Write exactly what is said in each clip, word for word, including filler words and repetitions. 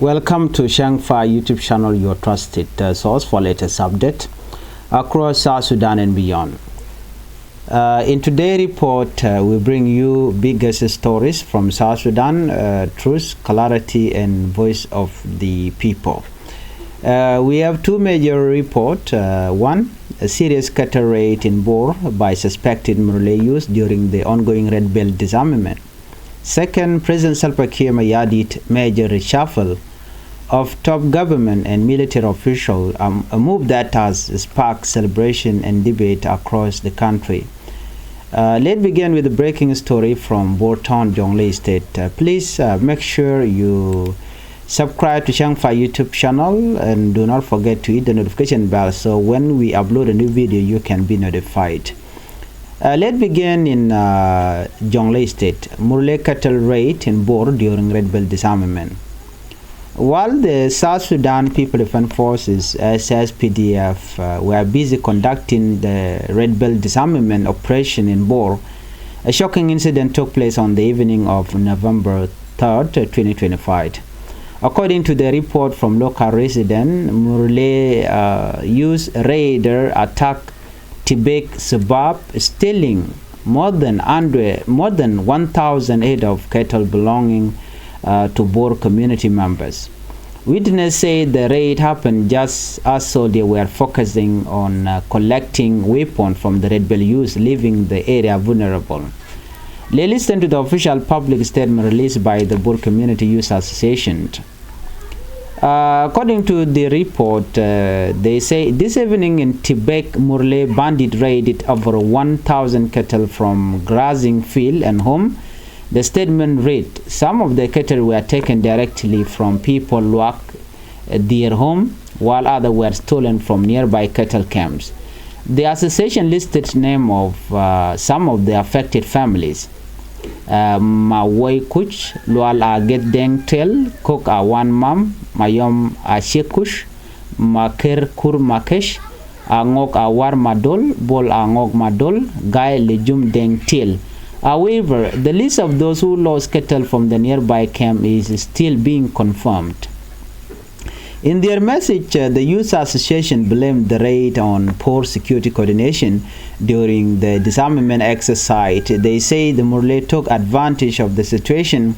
Welcome to Shangfa YouTube channel, your trusted uh, source for latest update across South Sudan and beyond. Uh, in today's report, uh, we bring you biggest stories from South Sudan, uh, truth, clarity, and voice of the people. Uh, we have two major reports. Uh, one, a serious cattle raid in Bor by suspected Murle youth during the ongoing Red Belt disarmament. Second, President Salva Kiir Mayardit major reshuffle of top government and military officials, um, a move that has sparked celebration and debate across the country. Uh, let's begin with the breaking story from Bor Town, Jonglei State. Uh, please uh, make sure you subscribe to Shangfa YouTube channel and do not forget to hit the notification bell so when we upload a new video you can be notified. Uh, let's begin in uh, Jonglei State. Murle cattle raid in Bor during Red Belt disarmament. While the South Sudan People Defense Forces, S S P D F, uh, were busy conducting the Red Belt disarmament operation in Bor, a shocking incident took place on the evening of November third, twenty twenty-five. According to the report from local resident, Murle uh, used raider attack Tibek suburb, stealing more than hundred, more than one thousand head of cattle belonging uh, to Bor community members. Witness said the raid happened just as soldiers were focusing on uh, collecting weapons from the Red Belt youth, leaving the area vulnerable. Let's listen to the official public statement released by the Bor Community Youth Association. Uh, according to the report, uh, they say this evening in Tibek, Murle bandit raided over one thousand cattle from grazing field and home. The statement read, "Some of the cattle were taken directly from people Luak, uh, their home, while others were stolen from nearby cattle camps." The association listed name of uh, some of the affected families. Uh, Mawoi Kuch, Lual Aget Deng Tel, Kok Awan Mam, Mayom Ashekush, Maker Kur Makesh, Angok Awar Madol, Bol Angok Madol, Guy Lejum Deng Tel. However, the list of those who lost cattle from the nearby camp is still being confirmed. In their message, uh, the Youth Association blamed the raid on poor security coordination during the disarmament exercise. They say the Murle took advantage of the situation,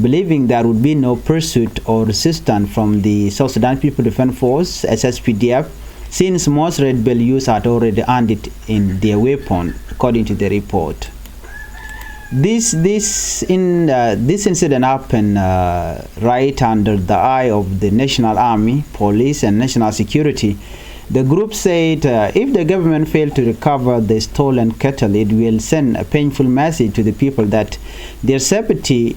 believing there would be no pursuit or resistance from the South Sudan People Defense Force, S S P D F, since most Red Belt youths had already handed in their weapon, according to the report. This, this, in, uh, this incident happened uh, right under the eye of the National Army, police, and national security. The group said uh, if the government failed to recover the stolen cattle, it will send a painful message to the people that their safety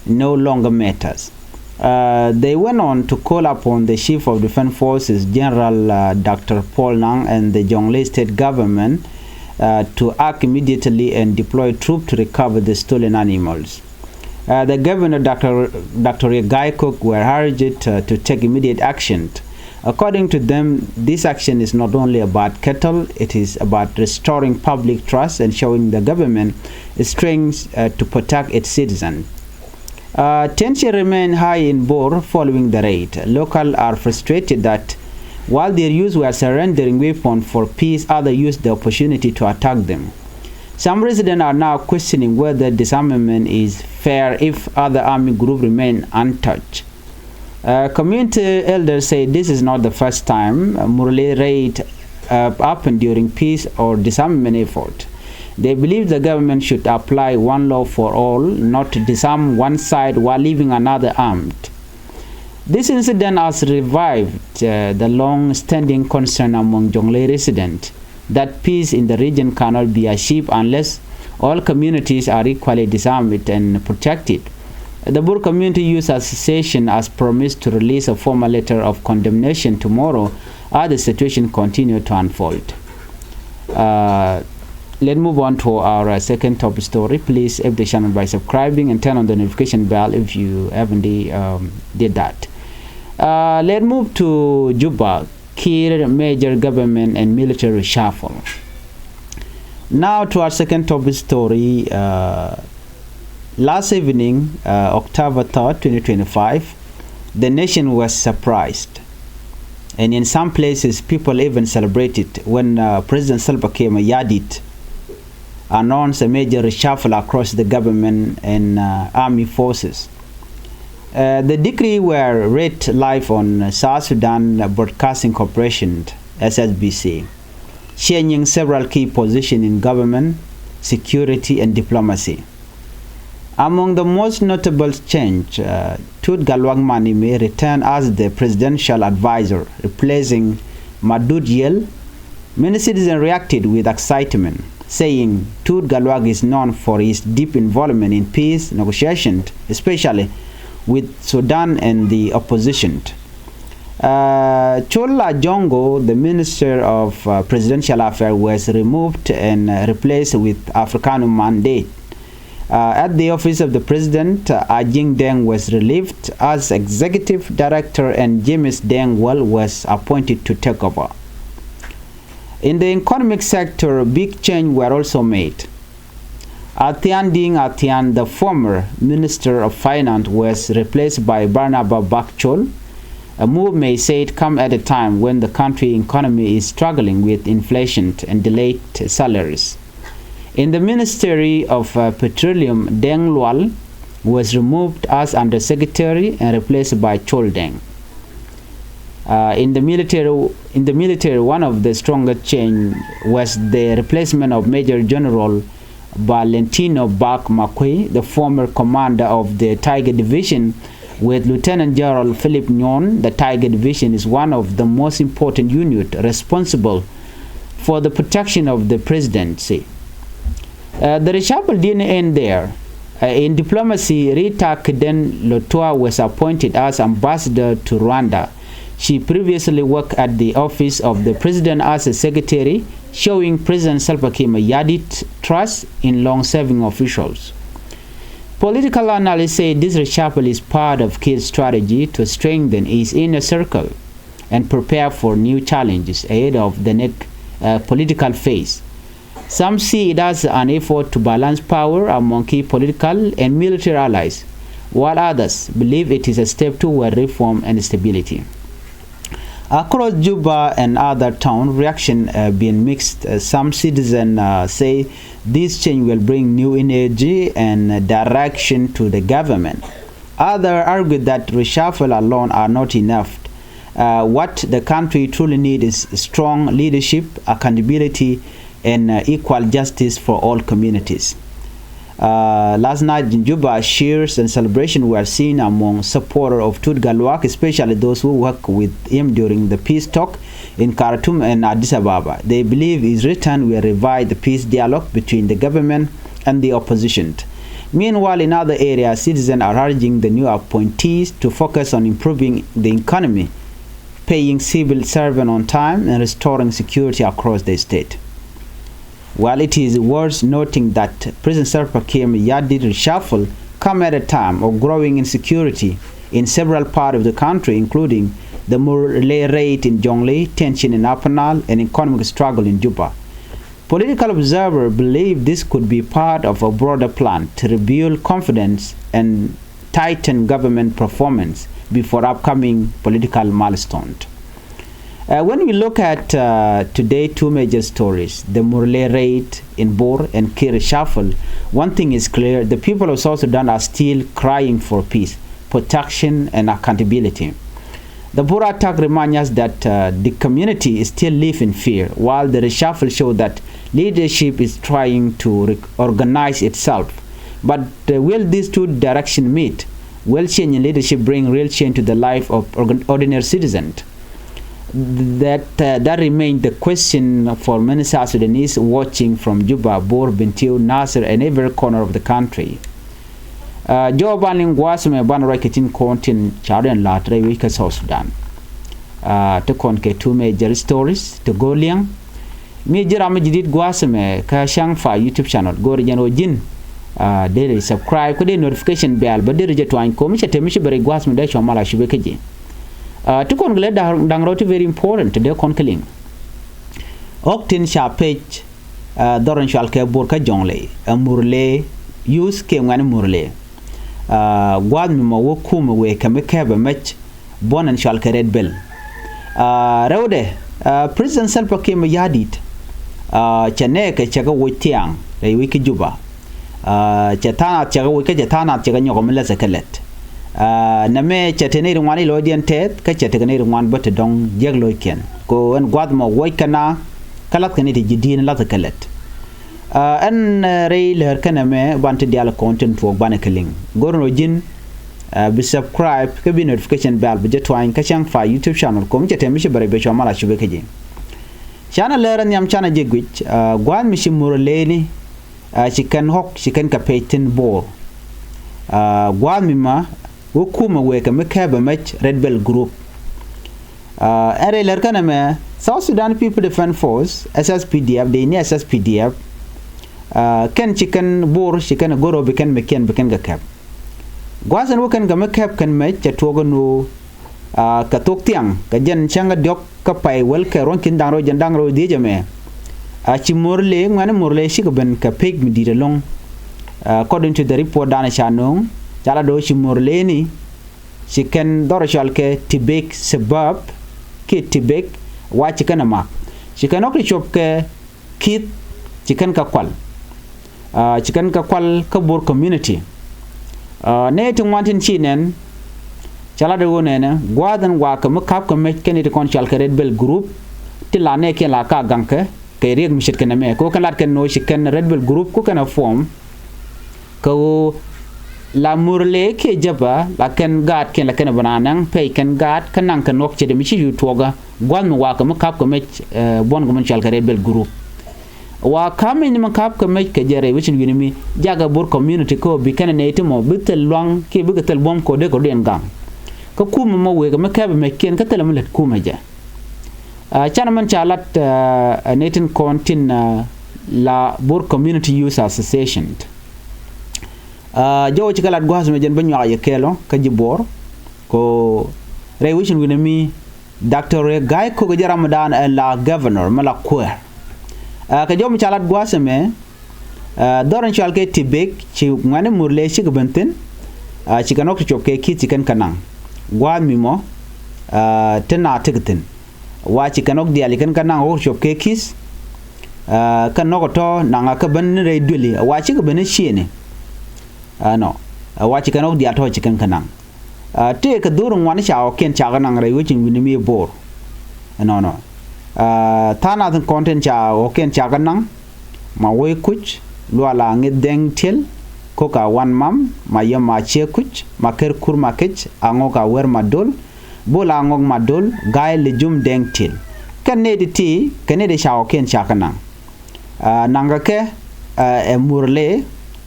no longer matters. Uh, they went on to call upon the Chief of Defense Forces, General uh, Doctor Paul Nang, and the Jonglei State government uh, to act immediately and deploy troops to recover the stolen animals. Uh, the governor, Doctor Doctor Riek Gai Kok, were urged uh, to take immediate action. According to them, this action is not only about cattle, it is about restoring public trust and showing the government strength uh, to protect its citizens. Uh, tension remain high in Bor following the raid. Locals are frustrated that while their youth were surrendering weapons for peace, others used the opportunity to attack them. Some residents are now questioning whether disarmament is fair if other army groups remain untouched. Uh, community elders say this is not the first time a Murle raid uh, happened during peace or disarmament effort. They believe the government should apply one law for all, not disarm one side while leaving another armed. This incident has revived uh, the long-standing concern among Jonglei residents that peace in the region cannot be achieved unless all communities are equally disarmed and protected. The Bor Community Youth Association has promised to release a formal letter of condemnation tomorrow as the situation continues to unfold. Uh, let's move on to our uh, second top story. Please help the channel by subscribing and turn on the notification bell if you haven't um, did that. Uh, let's move to Juba. Kiir major government and military reshuffle. Now to our second top story. Uh, last evening, uh, October third, twenty twenty-five, The nation was surprised, and in some places, people even celebrated when uh, President Salva Kiir Mayardit announced a major reshuffle across the government and uh, army forces. Uh, the decree were read live on South Sudan Broadcasting Corporation, S S B C, changing several key positions in government, security, and diplomacy. Among the most notable change, uh, Tut Gatluak Manime returned as the presidential advisor, replacing Madut Yel. Many citizens reacted with excitement, saying Tut Gatluak is known for his deep involvement in peace negotiations, especially with Sudan and the opposition. Uh, Chol Ajongo, the Minister of uh, Presidential Affairs, was removed and uh, replaced with Africano Mandate. Uh, at the office of the president, uh, Ajing Deng was relieved as executive director and James Deng Well was appointed to take over. In the economic sector, big change were also made. Athian Ding Athian, the former Minister of Finance, was replaced by Barnaba Bakchol, a move may say it come at a time when the country economy is struggling with inflation and delayed salaries. In the Ministry of uh, Petroleum, Deng Lual was removed as Undersecretary and replaced by Chol Deng. Uh, in the military, in the military, one of the strongest change was the replacement of Major General Valentino Bak Makwe, the former commander of the Tiger Division, with Lieutenant General Philip Nyon. The Tiger Division is one of the most important units responsible for the protection of the presidency. Uh, the reshuffle didn't end there. Uh, in diplomacy, Rita Kiden Lotua was appointed as ambassador to Rwanda. She previously worked at the office of the president as a secretary, showing President Salva Kiir Mayardit trust in long-serving officials. Political analysts say this reshuffle is part of Kiir's strategy to strengthen his inner circle and prepare for new challenges ahead of the next uh, political phase. Some see it as an effort to balance power among key political and military allies, while others believe it is a step toward reform and stability. Across Juba and other towns, reaction have been mixed. Uh, some citizens uh, say this change will bring new energy and uh, direction to the government. Others argue that reshuffle alone are not enough. Uh, what the country truly needs is strong leadership, accountability, and uh, equal justice for all communities. Uh, last night in Juba, cheers and celebration were seen among supporters of Tut Gatluak, especially those who worked with him during the peace talk in Khartoum and Addis Ababa. They believe his return will revive the peace dialogue between the government and the opposition. Meanwhile, in other areas, citizens are urging the new appointees to focus on improving the economy, paying civil servants on time, and restoring security across the state. While it is worth noting that President Salva Kiir Mayardit reshuffle come at a time of growing insecurity in several parts of the country, including the Murle raid in Jonglei, tension in Upper Nile, and economic struggle in Juba. Political observers believe this could be part of a broader plan to rebuild confidence and tighten government performance before upcoming political milestones. Uh, when we look at uh, today two major stories, the Murle raid in Bor and Kiir reshuffle, one thing is clear: the people of South Sudan are still crying for peace, protection, and accountability. The Bor attack reminds us that uh, the community is still live in fear, while the reshuffle show that leadership is trying to reorganize itself. But uh, will these two directions meet? Will change in leadership bring real change to the life of organ- ordinary citizens? That uh, that remains the question for many South Sudanese watching from Juba, Bor, Bentiu, Nasir, and every corner of the country. Uh, jɔw ban liŋ gua̱a̱th mɛ ban ruac kɛ tin kɔn tin cardiɛn la̱t rɛy wec kä South Sudan. Uh, ti kɔn kɛ two major stories ti go̱o̱r liɛŋ. Mi ji̱ ram mi ji̱ dit gua̱a̱th mɛ kä Channel Five YouTube channel, go̱o̱r jɛn ɣöö ji̱n uh, deri subscribe kä dee notification bell bä deri jɛ tuany ko̱m cɛ te mi ci bɛ rɛy gua̱a̱th mɛ dee cua mal a cupɛ kä ji̱. Uh, ti kɔn kɛ lɛ da̱ŋ rɔw ti very important ti dee kɔn kɛ liŋ. Ɣɔ̱k tin ca pec uh, dhɔr in cual kɛ Bor kä Jonglei, ɛ Murle youth kɛ ŋuɛ̈ni Murle. Uh, gua̱a̱th mi mɔ wä kumɛ wëë kɛ mi kɛpɛ mec buɔ̱n ɛn cɔal kɛ Red Belt. Rɛwdɛ, President Salva Kiir Mayardit cɛ nɛɛkɛ cɛ kɛ woc thiaŋ rɛy wec kä Juba. Cɛ tha̱a̱ŋ nath cɛ kɛ woc kä cɛ tha̱a̱ŋ nath cɛ kɛ nyɔk mi läthɛ kɛ lät. Nɛmɛ cɛ te nɛy ri ŋuan i̱ lɔcdiɛn tɛth kä cɛ tekɛ nɛy ri ŋuan bä te dɔ̱ŋ jiäk lo̱ckɛn kɛ ɣöö ɛn gua̱th mɔ wuɔc kɛ na kä lathkɛ ni ti ji̱ di̱i̱n lathɛ kɛ lät. Ɛn rɛy läär kɛnɛ mɛ ban ti diaal kɔn tin tuɔɔk banɛ kɛ liŋ go̱r nɔ ji̱n bi subscribe kä bi notification bell bi jɛ tuany kä cäŋ fa YouTube channel kom cɛ te mi ci bɛ rɛy bɛ cua mal a cupɛ kä ji̱. Canɛ läär ɛ nhiam canɛ jɛ guic gua̱a̱th mi ci mur ɛ leeni. Ci kɛn ɣɔ̱k ci kɛn kɛ pec thi̱n Bor. Gua̱a̱th mi ma wä kumɛ wëë kɛ mi kɛpɛ mec Red Belt Group. Ɛn rɛy lär kɛnɛ mɛ South Sudan People Defense Force, S S P D F, dee ni S S P D F. Kɛn ci kɛn Bor ci kɛn go̱r ɔ bi kɛn mec kiɛn bi kɛn kɛ kɛp. Gua̱a̱th ɛn wä kɛn kɛ mi kɛp kɛn mec cɛ tuɔɔk ɛn ɣöö kɛ thok thiaŋ kɛ jɛn cäŋ kä diɔ̱k kä pay wäl kɛ ruɔ̱n ki̱n da̱ŋ rɛw jɛn da̱ŋ rɛw dhiec ɛmɛ. A ci Murle ŋuɛ̈ni Murle cikɛ ben kɛ pec mi di̱i̱t ɛlɔ̱ŋ. According to the report danɛ ca nööŋ ca la do̱ ci Murle ni ci kɛn dhɔr cɔal kɛ Tibek Sebab kiɛ Tibek wa ci kɛn ɛ mak ci kɛn ɣɔ̱k ti cop kɛ ki̱th ci kɛn kɛ kual. Ci kɛn kɛ kual kä Bor community. Nɛy ti ŋuan tin ci nɛn ca lat ɛ ɣöö nɛnɛ gua̱a̱th ɛn wakä mi ka̱pkɛ mec kɛn nɛy ti kɔn cɔal kɛ Red Belt Group. Ti la nɛɛkiɛn la ka gaŋkɛ kɛ riɛk mi ce̱tkɛ nɛmɛ kɛ ɣöö kɛn latkɛ nöö ci kɛn Red Belt Group ku kɛn ɛ form. Kɛ ɣöö la Murle kiɛ Jäpa la kɛn gaatkiɛn la kɛn ɛ bi na naŋ pɛy kɛn gaat kä naŋ kɛn ɣɔ̱k ce̱t mi ci cu tuɔɔkä gua̱a̱th mi wakä mi ka̱pkɛ mec buɔ̱n kɛ min cɔal kɛ Red Belt Group. Wa ka̱m mi ni mi ka̱p kɛ mec kɛ jɛ rɛy wecin wi̱ni mi jakɛ Bor community kä bi kɛn nɛy ti mɔ bi thil luaŋ kiɛ bikɛ thil buɔ̱m kɛ dee kɛ rɔ̱diɛn gaŋ. Kä kumɛ mɔ wëë kɛ mi kɛpɛ mec kiɛn kä thilɛ mi lät kumɛ jɛ. Canɛ mɛn ca lat nɛy tin kɔn tin la Bor Community Youth Association. Jɔw ci kɛ lat gua̱a̱th mɛ jɛn bä nyuak yɛ kɛɛl ɔ kä ji̱ Bor kɛ rɛy wecin wi̱ni mi Doctor Riek Gai Kok jɛ ramdan ɛ la governor mi la kuäär. Kɛ jɔw mi ca lat gua̱a̱th ɛmɛ dhɔr in cɔal kɛ Tibek ci ŋuɛ̈ni Murle cikɛ ben thi̱n. Ci kɛn ɣɔ̱k ti cop kɛ ki̱th ci kɛn kɛ naŋ gua̱a̱th mi mɔ ti na tekɛ thi̱n. Wa ci kɛn ɣɔ̱k diaal ci kɛn kɛ naŋ ɣɔ̱k ti cop kɛ ki̱th. Kɛ nɔk tɔ̱ naŋ a kɛ ben ni rɛy duëli wa cikɛ ben ni ciëëni. Ɛnɔ wa ci kɛn ɣɔ̱k diaal tɔ̱ ci kɛn kɛ naŋ. Tëëkɛ dho̱r ŋuan ca ɣɔ̱kiɛn cakɛ naŋ rɛy wecin wi̱ni mi Bor. Ɛnɔnɔ tha̱a̱ŋ nath kɔn tin ca ɣɔ̱kiɛn cakɛ naŋ. Ma Wec Kuc, Lual Aŋith Dɛŋ Tiel, Kok Awan Mam, Ma Yɛm Aciek Kuc, Ma Ker Kur Ma Kec, Aŋɔk Awer Ma Dol, Bol Aŋɔk Ma Dol, Gai Lijum Dɛŋ Tiel. Kɛn nɛy ti ti kɛ nɛy ti ca ɣɔ̱kiɛn cakɛ naŋ. Naŋkɛ kɛ ɛ Murle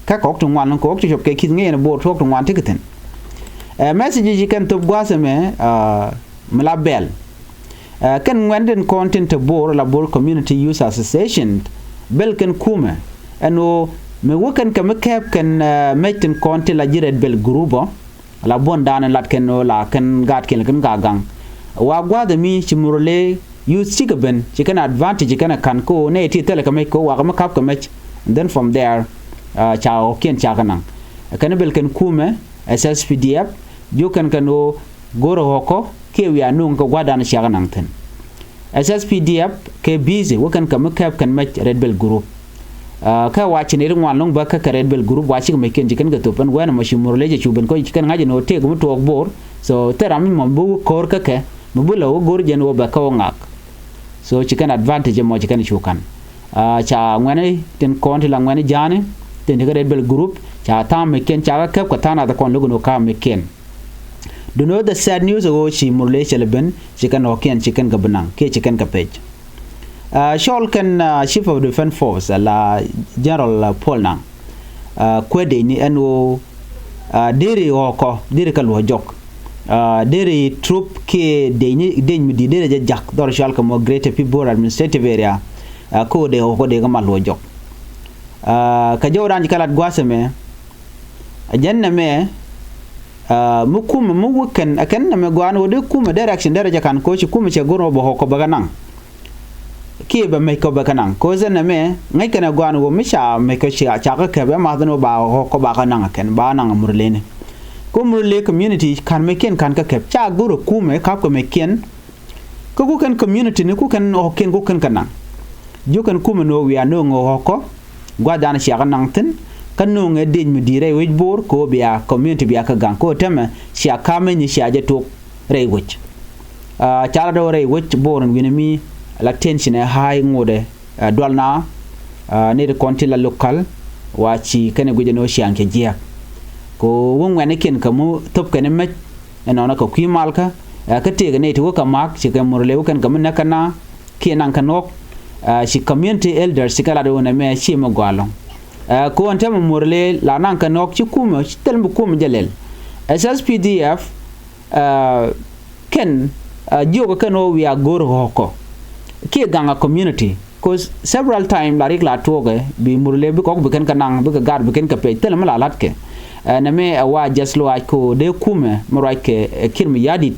kä kɛ ɣɔ̱k ti ŋuan kɛ ɣɔ̱k ti cop kɛ ki̱th ŋi̱i̱n Bor ti ɣɔ̱k ti ŋuan ti kɛ thi̱n. Ɛ message ci kɛn thop gua̱a̱th ɛmɛ mi la bɛl. Kɛn ŋuɛ̈ni tin kɔn tin te Bor la Bor Community Youth Association bel kɛn kumɛ ɛn ɣöö mi wä kɛn kɛ mi kɛɛp kɛn mec tin kɔn tin la ji̱ Red Belt Group ɔ. La buɔ̱ndan in lat kɛn ɣöö la kɛn gaatkiɛn la kɛn ka gaŋ. Wa gua̱a̱th ɛmi ci Murle youth cikɛ ben ci kɛn advantage ci kɛn ɛ ka̱n kä ɣöö nɛy ti thilɛ kɛ mec kä ɣöö wakɛ mi ka̱p kɛ mec. And then from there ca ɣɔ̱kiɛn cakɛ naŋ. Kɛn bel kɛn kumɛ S S P D F jiök kɛn kɛn ɣöö go̱rɛ ɣɔ̱kɔ kiɛ wiaa nuŋ kɛ gua̱a̱thdan ciakɛ naŋ thi̱n. S S P D F kɛ busy wä kɛn kɛ mi kɛp kɛn mec Red Belt Group. Kä wa ci ni ri ŋuan lo̱ŋ bä kä kɛ Red Belt Group wa cikɛ mec kɛn ci kɛn kɛ thop ɛn wɛn ɛmɔ ci Murle cɛ cu ben kɔc ci kɛn ŋa̱c ɛn ɣöö tëëk mi tuɔɔk Bor. So thil ram mi mɔ bi wä ko̱r kä kɛ mi bi lɛ wä go̱r jɛn wä bɛ kä wä ŋak. So ci kɛn advantage ɛmɔ ci kɛn cu ka̱n. Ca ŋuɛni tin kɔn ti la ŋuɛni ja̱a̱ni tin ti kä Red Belt Group ca tha̱a̱ŋ mec kɛn ca kä kɛp kɛ tha̱a̱ŋ nath kɔn lo̱k ɛn ɣöö ka̱a̱ mec kɛn. Duŋni ɣöö the sad news ɣöö ci Murle cɛ lɛ ben ci kɛn ɣɔ̱kiɛn ci kɛn kɛ bi naŋ kiɛ ci kɛn kɛ pec. Cɔl kɛn Chief of Defense Force la General Paul Nang kuɛ dec ni ɛn ɣöö deri ɣɔ̱kɔ deri kɛ luɔ̱c jɔk. Deri troop kiɛ dec ni dec mi di̱i̱t deri jɛ jak dhɔr cɔal kɛ mɔ Greater Pibor Administrative Area. Kä ɣöö dee ɣɔ̱kɔ dee kɛ mal luɔ̱c jɔk. Kɛ jɔwdan ci kɛ lat gua̱a̱th ɛmɛ. Ɛ jɛn nɛmɛ mi kumɛ mi wä kɛn ɛ kɛn nɛmɛ gɔaa ni wä dee kumɛ direction derɛ jɛ ka̱n koci kumɛ cɛ go̱r wä bɛ ɣɔ̱kɔ bɛ kɛ naŋ. Kiɛ bɛ mec kɔ bɛ kɛ naŋ koci nɛmɛ ŋäc kɛn ɛ gɔaa ni wä mi ca mec kɔ ca ca kä kɛp ɛ math ni wä ba ɣɔ̱kɔ ba kɛ naŋ ɛ kɛn ba naŋ ɛ Murleni. Kä Murle community ka̱n mɛ kiɛn ka̱n kä kɛp ca go̱r ɛ kumɛ kap kɛ mɛ kiɛn. Kä ku kɛn community ni ku kɛn ɣɔ̱kiɛn ku kɛn kɛ naŋ. Jiök kɛn kumɛ ni ɣöö wiaa no̱o̱ŋ ɛ ɣɔ̱kɔ. Gua̱thdan cia kɛ naŋ thi̱n. Kä no̱o̱ŋ ɛ dec mi di̱i̱t rɛy wec Bor kɛ ɣöö bia community bia kɛ gaŋ kɛ ɣöö tɛmɛ cia ka̱mɛ nyi cia jɛ tuɔɔk rɛy wec. Ca lat ɣöö rɛy wec Bor in wi̱nɛ mi la tension ɛ high ŋotdɛ. Dual na ni ti kɔn ti la local wa ci kɛn ɛ guic ɛn ɣöö ciaŋ cɛ jiääk. Kɛ ɣöö wä ŋuɛ̈tnikiɛn kɛ mi thöp kɛn mec ɛnɔnɔ kɛ kui̱ malkä. Kä tëëkɛ nɛy ti wä kɛ ma̱a̱k ci kɛ Murle wä kɛn kɛ mi näk kɛ na kiɛ naŋ kɛ nuɔ̱k. Ci community elders ci kɛ lat ɣöö nɛmɛ ci mi gɔaa ɛlɔ̱ŋ. Kɛ ɣöö ɛn täämɛ Murle la naŋ kɛ nuɔ̱k ci kumɛ ci thil mi kumɛ jɛ lɛl. SSPDF kɛn jiökɛ kɛn ɣöö wiaa go̱r ɣɔ̱kɔ kiɛ gaŋ a community. Cause several time la rik la tuɔɔkɛ bi Murle bi kɔk bi kɛn kɛ naŋ bikɛ gaat bi kɛn kɛ pɛc thilɛ mi la la̱tkɛ. Nɛmɛ ɛ wa just luaac kɛ ɣöö dee kumɛ mi ruac kɛ ɛ Kiir Mayardit.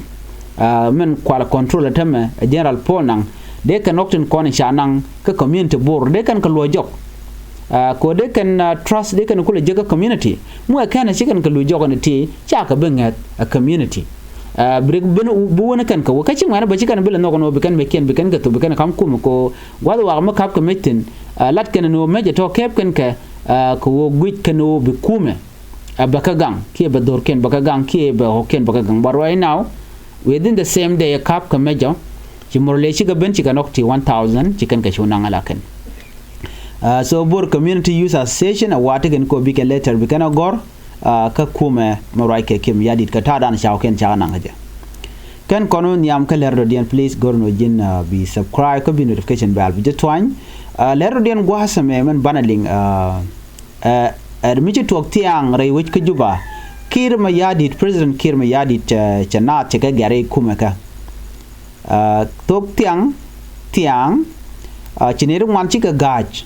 Min kual control ɛ tämɛ ɛ General Paul Nang dee kɛn ɣɔ̱k tin kɔn ca naŋ kä community Bor dee kɛn kɛ luɔ̱c jɔk. Kɛ ɣöö dee kɛn trust dee kɛn kulɛ jek kä community mi ɛ kɛn ɛ ci kɛn kɛ luɔ̱c jɔk ɛn ti ca kɛ bi ŋɛth ɛ community. Bi rik bi wä ni kɛn kɛ wä kä ci ŋuɛ̈ni bä ci kɛn bi lɛ nhɔk ɛn ɣöö bi kɛn mɛ kiɛn bi kɛn kɛ thop bi kɛn kam kumɛ kɛ ɣöö gua̱th wakä mi kap kɛ mec thi̱n. Lat kɛn ɛn ɣöö mec ɛ tɔ̱ kɛp kɛn kɛ kɛ ɣöö guic kɛn ɣöö bi kumɛ ɛ bɛ kä gaŋ kiɛ bɛ dho̱rkiɛn bɛ kä gaŋ kiɛ bɛ ɣɔ̱kiɛn bɛ kä gaŋ. But right now within the same day kap kɛ mec ɔ ci Murle cikɛ ben cikɛ nɔk ti one thousand ci kɛn kɛ cu naŋ ala kɛn. So Bor Community Youth Association a wa̱a̱ ti kɛn kɛ ɣöö bi kɛn letter bi kɛn a gɔ̱r. Kä kumɛ mi ruac kɛ Kiir Mayardit kɛ ta̱a̱dan ca ɣɔ̱kiɛn ca naŋ kä jɛ. Kɛn kɔn wä nhiam kä lɛr dɔ̱diɛn please go̱r ni ɣöö ji̱n bi subscribe kä bi notification bell bi jɛ tuany. Lɛr dɔ̱diɛn gua̱a̱th ɛmɛ mɛn banɛ liŋ. Ɛ mi ci tuɔɔk thia̱a̱ŋ rɛy wec kä Juba. Kiir Mayardit, President Kiir Mayardit cɛ naath cɛ kɛ gɛr rɛy kumɛ kä. Thok thiaŋ thiaŋ ci nɛy ti ŋuan cikɛ ga̱a̱c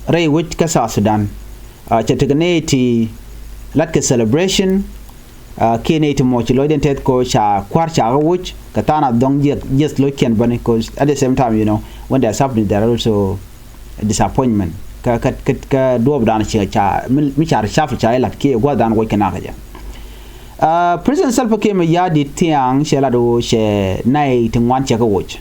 rɛy wec kä South Sudan. Cɛ tekɛ nɛy ti latkɛ celebration kiɛ nɛy ti mɔ ci lɔcdɛn tɛth kɛ ɣöö ca kua̱r ca kɛ woc kɛ tha̱a̱ŋ a dhɔ̱ŋ jiɛth jiɛth lockiɛn bäni, 'cause at the same time, you know, when there's happening there are also disappointment kä kä kä duɔɔpdan ci ca mi ca reshuffle ca ilat kiɛ gua̱thdan woc kɛ nakä jɛ. President Salva Kiir Mayardit thiaŋ cɛ lat ɣöö cɛ nɛy ti ŋuan cɛ kɛ woc.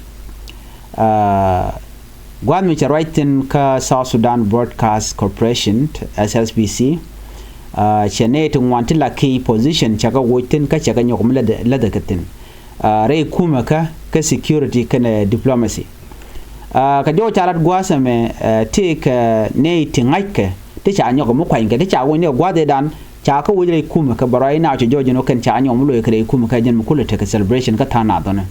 Gua̱th mi cɛ ruac thi̱n kä South Sudan Broadcast Corporation, SSBC, cɛ nɛy ti ŋuan ti la key position cɛ kɛ woc thi̱n kä cɛ kɛ nyɔk mi läthɛ kɛ thi̱n. Rɛy kumɛ kä kä security kɛnɛ diplomacy. Kɛ jɔw ca lat gua̱a̱th ɛmɛ tëëkɛ nɛy ti ŋa̱ckɛ ti ca nyɔk mi kuanykɛ ti ca woc ni ɛ gua̱a̱th ëëdan ca kä woc rɛy kumɛ kä bɛ ruac inaw cɛ jɔw jɛn wä kɛn ca nyɔk mi loc kɛ rɛy kumɛ kä jɛn mi kulɛ tekɛ celebration kä tha̱a̱ŋ nath ɣɔ̱nɛ.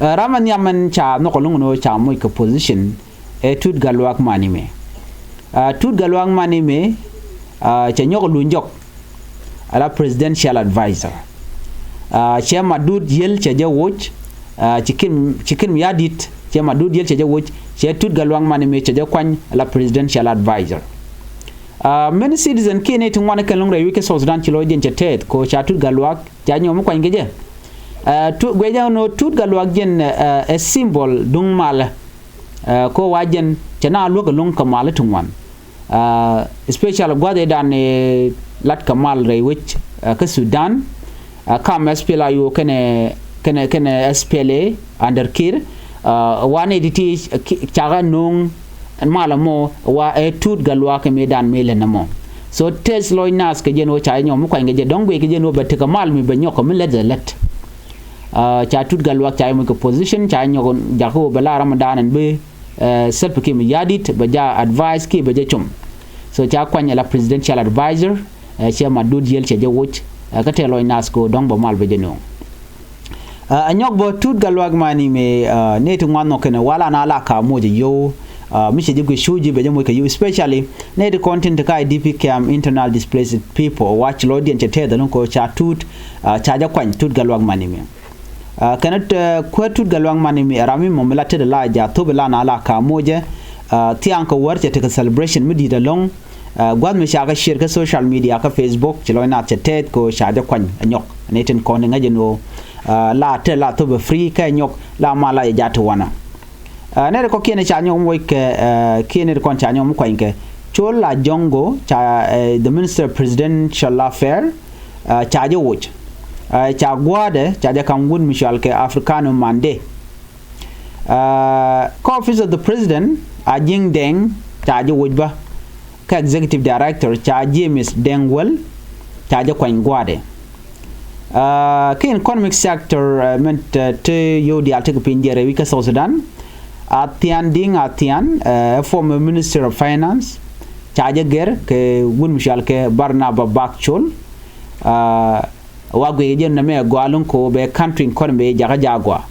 Ram ɛ nhiam ɛn ca nhɔk ɛ lo̱ŋ ni ɣöö ca moc kɛ position ɛ Tut Gatluak Manime. Tut Gatluak Manime cɛ nyɔk ɛ luny jɔk. Ala presidential advisor. Cɛ Madut Yel cɛ jɛ woc. Ci Kiir ci Kiir Mayardit cɛ Madut Yel cɛ jɛ woc. Cɛ Tut Gatluak Manime cɛ jɛ kuany ala presidential advisor. Many citizen kiɛ nɛy ti ŋuan kɛn lo̱ŋ rɛy wec kä South Sudan ci lɔcdiɛn cɛ tɛth kɛ ɣöö ca Tut Gatluak ca nyɔk mi kuany kɛ jɛ. Guic jɛ ɛn ɣöö Tut Gatluak jɛn ɛ symbol duŋ malä. Kɛ ɣöö wa jɛn cɛ na luäk ɛ lo̱ŋ kɛ mal ti ŋuan. Especially gua̱th ëëdan lat kɛ mal rɛy wec kä Sudan. Kam SPLA-IO kɛnɛ kɛnɛ kɛnɛ SPLA under Kiir. Wa nɛy ti ti cakɛ no̱o̱ŋ mal ɛmɔ wa ɛ Tut Gatluak kɛ mëëdan mëë lät nɛmɔ. So tɛth lɔc nath kɛ jɛn ɣöö ca jɛ nyɔk mi kuany kɛ jɛ dɔ̱ŋ guic kɛ jɛn ɣöö bɛ tekɛ mal mi bɛ nyɔk kɛ mi läthɛ lät. Ca Tut Gatluak ca jɛ moc kɛ position ca jɛ nyɔk jakä ɣöö bɛ la ramdan ɛn bi Salva Kiir Mayardit bɛ ja advice kiɛ bɛ jɛ com. So ca kuany ala presidential advisor. Cɛ Madut Yel cɛ jɛ woc kä tɛth lɔc nath kɛ ɣöö dɔ̱ŋ bɛ mal bɛ jɛ no̱o̱ŋ. Ɛ nyɔk bä Tut Gatluak Manime nɛy ti ŋuan nhɔk kɛnɛ wala na la ka moc ɛ yio̱w. Mi cɛ ji̱ guic cu ji̱ bɛ jɛ moc kɛ yio̱w especially nɛy ti kɔn tin te ka IDP camp, internal displaced people, wa ci lɔcdiɛn cɛ tɛth ɛlɔ̱ŋ kɛ ɣöö ca Tut ca jɛ kuany Tut Gatluak Manime. Kɛn kuäär Tut Gatluak Manime ɛ ram mi mɔ mi la tet ɛ la ja̱ thop ɛ la na la ka moc ɛ thiaŋ kɛ wäär cɛ tekɛ celebration mi di̱i̱t ɛlɔ̱ŋ. Gua̱th mi ca kɛ share kä social media kä Facebook ci lɔc nath cɛ tɛth kɛ ɣöö ca jɛ kuany ɛ nyɔk ni tin kɔn ti ŋäc ɛn ɣöö la te la thop ɛ free kä ɛ nyɔk la ma la jɛ jat ti wanɛ. Nɛy ti kɔ̱kiɛn ca nyɔk mi woc kɛ kiɛ nɛy ti kɔn ca nyɔk mi kuany kɛ Col Ajongo ca, eh, the Minister of Presidential Affairs, eh, ca jɛ woc. Eh, ca gua̱a̱dɛ ca jɛ ka̱m wut mi cɔal kɛ Africano Mande. Eh, kä Office of the President, Ajiŋ Deng ca jɛ woc bä. Kä Executive Director ca James Deng Wel ca jɛ kuany gua̱a̱dɛ. Ah, kä economic sector, eh, min te, te yio̱w diaal tekɛ piny jɛ rɛy wi̱c kä South Sudan. Athian Diŋ Athian, eh, former Minister of Finance, ca jɛ gɛr kɛ wut mi cɔal kɛ Barnaba Bak Col. Ah, wa guic jɛ nɛmɛ gɔaa lo̱ŋ ko bɛ country economy jakä ja̱ gɔaa.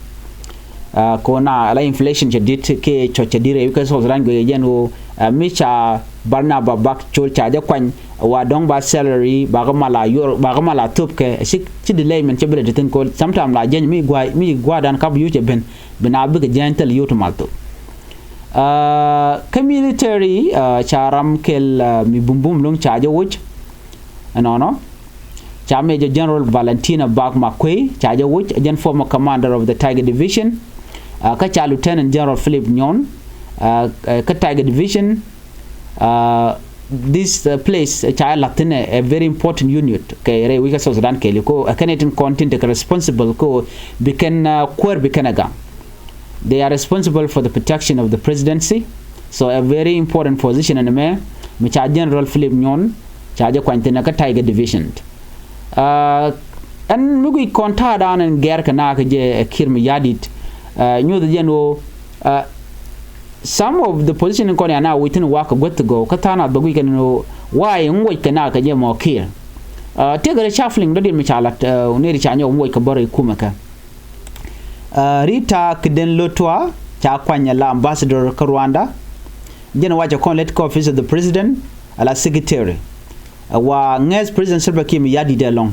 Ah, ko na la inflation cɛ dit kɛ cɔc cɛ dit rɛy wi̱c kä South Sudan guic jɛ jɛn ɣöö, ah, mi ca Barnaba Bak Col ca jɛ kuany wa dɔ̱ŋ ba salary ba kä mal a yor, ba kä mal a thop kɛ ci, ci delay min cɛ bi lɛ ti thin ko sometime la jɛny mi gua, mi gua dan kap yu cɛ ben bi na bikɛ jɛny thil yu ti mal thop. Ah, kä military, ah, ca ram kɛl, ah, mi bumbum lo̱ŋ ca jɛ woc. Ɛnɔnɔ. Ca Major General Valentina Bak Makuei ca jɛ woc, jɛn former commander of the Tiger Division. Ah, kä ca Lieutenant General Philip Nyon, ah, eh, kä Tiger Division. Ah, this, uh, place, eh, ca la̱th thi̱n ɛ, a very important unit kɛ rɛy wi̱c kä South Sudan kɛɛliw ko, eh, kɛn ɛ tin kɔn tin tekɛ responsible ko bi kɛn, ah, kuäär bi kɛn ɛ gaŋ. They are responsible for the protection of the presidency. So a very important position ɛn ɛmɛ mi ca General Philip Nyon ca jɛ kuany thi̱n kä Tiger Division. Ah, ɛn mi guic kɔn ta̱a̱ da̱a̱n ɛn gɛr kɛ nakä jɛ, eh, Kiir Mayardit, ah, nyuth jɛn ɣöö, ah, some of the position in kɔn ya na wi̱c thi̱n wakɛ guäth ti gɔw kä tha̱a̱ŋ nath bɛ guic kɛn ɣöö why ŋuɔc kɛ nakä jɛ mɔ Kiir. Ah, tekɛ reshuffling dɔ̱diɛn mi ca lat, ah, neri ca nyɔk ŋuɔc kɛ bä rɛy kumɛ kɛ. Ah, Rita Kiden Lotwa ca kuany ala ambassador kä Rwanda. Jɛn wacɛ kɔn lät kä Office of the President ala secretary. Ah, wa ŋɛth President Salva Kiir Mayardit ɛlɔ̱ŋ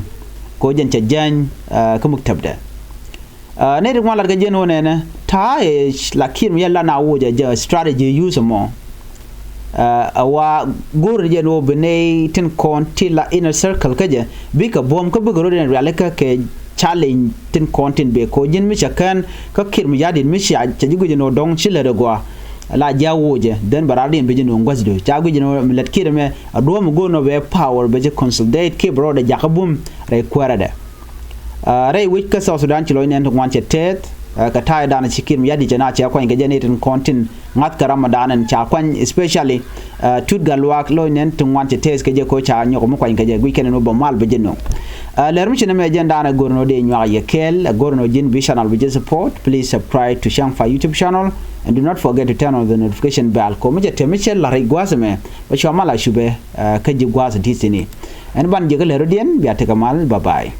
ko jɛn cɛ jɛny, ah, kä muktabdɛ. Ah, nɛy ti ŋuan lat kɛ jɛn wä nɛnɛ ta̱a̱ ɛ la Kiir Mayardit la na wocɛ jɛ strategy use mɔ. Ah, a wa go̱r jɛn wä bi nɛy tin kɔn ti la inner circle kä jɛ bikɛ buɔ̱m kä bikɛ rot in rialikä kɛ challenge tin kɔn tin bek ko ji̱n mi cɛ kɛn kä Kiir Mayardit mi cia cɛ ji̱ guic in wä dɔ̱ŋ ci lät ɛ gɔaa. La jiak wocɛ then bɛ rat in bi ji̱n wä gua̱th do̱ ca guic in wä mi lät Kiir mɛ a duɔ̱m go̱r in wä bɛ power bɛ ji̱ consolidate kiɛ bɛ rɔɔdɛ jakä bum rɛy kuɛɛrɛdɛ. Ah, rɛy wi̱c kä South Sudan ci lɔc nɛn ti ŋuan cɛ tɛth, ah, kɛ ta̱a̱ dan ci Kiir Mayardit cɛ na cɛ kuany kɛ jɛ ni tin kɔn tin ŋa̱th kɛ Ramadan ɛn ca kuany especially, ah, Tut Gatluak lɔc nɛn ti ŋuan cɛ tɛth kɛ jɛ ko ca nyɔk mi kuany kɛ jɛ guic kɛn ni bä mal bɛ jɛ no̱o̱ŋ. Ah, lɛr mi ci nɛ mɛ jɛn dan ɛ go̱r nɔ dee nyuak yɛ kɛɛl, ɛ go̱r nɔ ji̱n bi channel bi jɛ support, please subscribe to Changfire YouTube channel and do not forget to turn on the notification bell ko mi cɛ tɛm mi cɛ la rɛy gua̱th mɛ bä cua mal a cupɛ, ah, kä ji̱ gua̱th ti thi̱n i̱. Ɛn ban jiɛ kä lɛr rɔ diɛn bia tekɛ mal, bye bye.